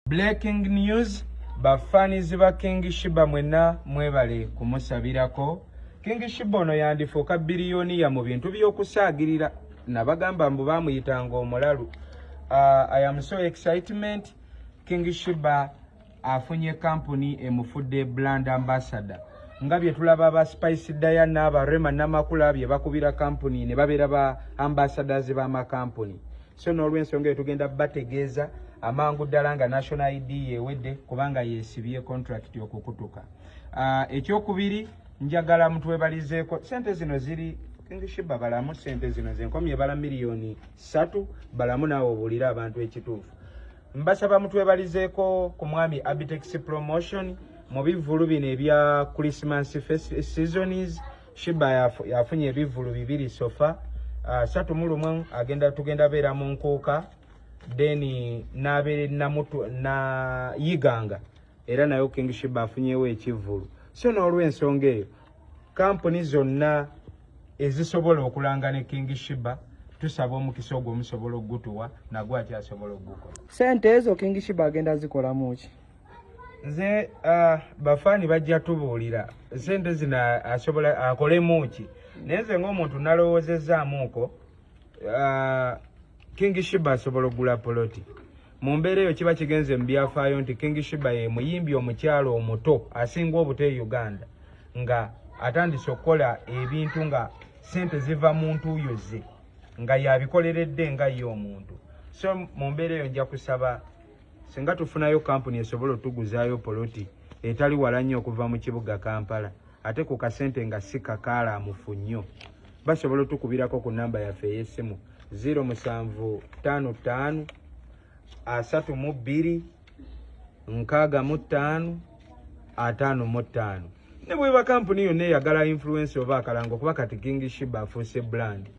Breaking news, bafanizi ba King Sheebah mwenna mwebale kumusabirako. King Sheebah ono yandifuuka billionaire mu bintu by'okusaagirira, nabagamba mbu baamuyitanga omulalu. I am so excitement. King Sheebah afunye kampuni emufudde brand ambassador, nga bye tulaba ba Spice Diana, ba Rema Namakula bye bakubira kampuni ne babeera ba ambassadors b'amakampuni. So n'olw'ensonga eyo tugenda bategeeza amangu ddala nga national ID yewedde, kubanga yeesibye contract okukutuka. Ekyokubiri, njagala mutwebalizeeko sente zino ziri King Sheebah balamu sente zino zenkomye ebala 3 miliyoni. Balamu naawe obuulire abantu ekituufu. Mbasaba mutwebalizeeko ku mwami Abitex Promotion mu bivvulu bino ebya Christmas seasons. Sheebah yafunye ebivvulu bibiri so far. 31 agenda tugenda beera mu Nkuuka, then n'abeera Namutu na Yiganga, era nayo King Sheebah afunyewo ekivvulu. So n'olw'ensonga eyo, kampuni zonna ezisobola okulanga ne King Sheebah, tusaba omukisa ogwo omusobola okugutuwa, nagwo akyasobola okugukola. Sente ezo King Sheebah agenda zikolamu ki? Nze bafaani bajja tubuulira sente zino asobola akolemu ki, naye nze ng'omuntu nalowoozezaamuuko, King Sheebah asobola okugula poloti. Mu mbeera eyo kiba kigenze mu byafaayo nti King Sheebah ye muyimbi omukyalo omuto asinga obuto e Uganda nga atandise okukola ebintu nga sente ziva mu ntuuyo ze, nga yabikoleredde nga ye omuntu. So mu mbeera eyo nja kusaba singa tufunayo kampuni esobola otuguzaayo poloti etali wala nnyo okuva mu kibuga Kampala, ate ku kasente nga si kakaalaamufu nnyo, basobola otukubirako ku namba yaffe ey'essimu 0755 32 65 55. Ne bweba kampuni yonna eyagala influence oba akalango, kuba kati King Sheebah afuuse brand.